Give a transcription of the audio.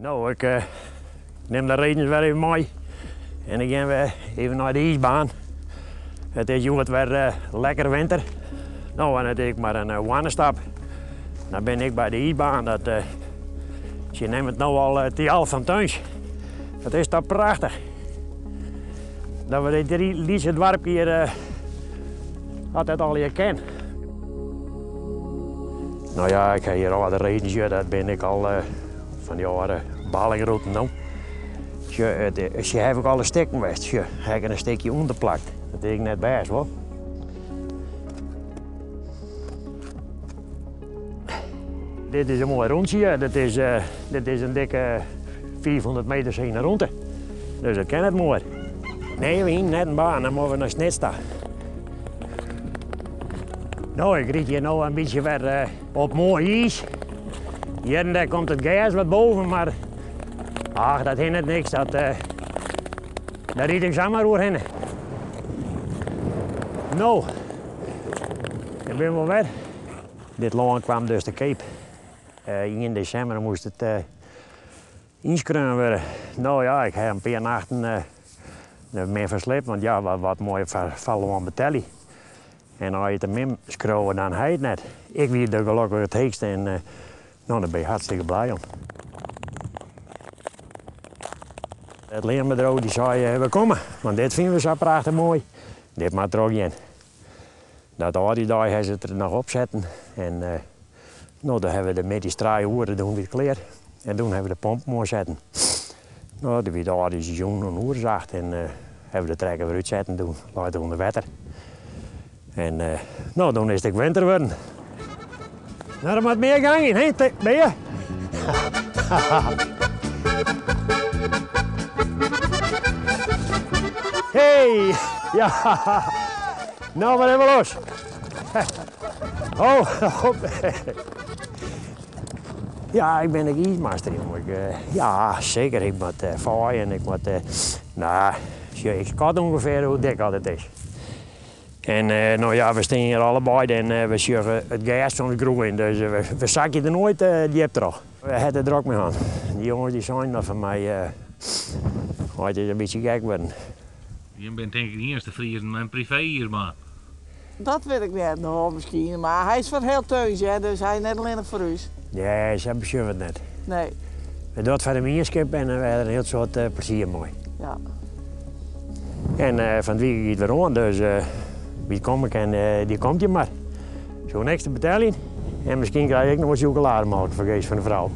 No, ik nim de redens wer even mei en ik gean wer even nei de iisbaan. It is hjoed wer lekker winter. No, en it is ek mar in hoannestap. Dan bin ik by de iisbaan. Dat, se neame it no al Thialf fan Turns. Dat is toch prachtich. Dat we dit lytse doarpke hjir altyd allegear ken. No ja, ik ha hjir âlde redens, ja, dat bin ik al fan dy âlde ballingroeten no. Sjoch, se hawwe ek alle stikken west. Sjoch, ha ik in stikje ûnderplakt. Dat is ek net bêst, wol. Dit is in moai rûntsje. Dit is, dit is in dikke 500 meter yn de rûnte. Dus dat kin net moai. Nee, we hienen net in baan, dan moatte we nei Snits ta. No, ik ryd hjir no in bytsje wer eh, op moai iis. Hjir en dêr komt it gers wat boven, mar ach, dat hindert niks. Dat, uh, dêr ryd ik samar oerhinne. No, ik bin wol wer. Dit lân kwam dus te keap. Ien desimber moast it ynskreaun wurde. No ja, ik ha in pear nachten der min fan sliept, want ja, wat moatte je foar lân betelje? En as je te min skriuwe, dan ha je it net. Ik wie der gelokkich it heechste en no, dêr bin ik hartstikke blij om. It leanbedriuw dy sei, we komme, want dit fine we sa prachtich moai. Dit moat trochgean. Dat âldjiersdei ha se it der noch op setten en no, doe ha we de middeis trije oere, doe wie it klear. En doe ha we de pompen oansetten. No, doe wie it âldjiersjûn in oere as acht en ha we de trekker wer útsetten. Doe lei it ûnder wetter. En no, doe is it ek winter wurden. No, der moat mear gang yn, hè, Bea? Hey! Ja! No, mar even los. Oh, oh. Ja, ik bin ek iismaster, jonge. Ik, eh, ja, seker. Ik moat uh, faaien en ik moat... Uh, nou, ik skat ûngefear hoe dik dat it is. En no ja, we stean hjir allebeide en we sjogge it gers soms groeien, dus we sakje der noait djip troch. We ha der drok mei hân. Dy jonges dy seinen noch fan my, heit is in bytsje gek wurden. Jim binne tink ik de iennichste Friezen mei in privee-iisbaan. Dat wit ik net, no miskien, mar hy is foar hiel Turns hear, dus hy is net allinnich foar ús. Nee, sa besjogge we it net. Nee. We dogge it foar de mienskip en we ha der in hiel soad plezier mei. Ja. En fan it wykein giet wer oan, dus wie komme kin, dy komt hjir mar. Se hoege niks te beteljen en miskien krije je ek noch wat sjokolademolke fergees fan de frou.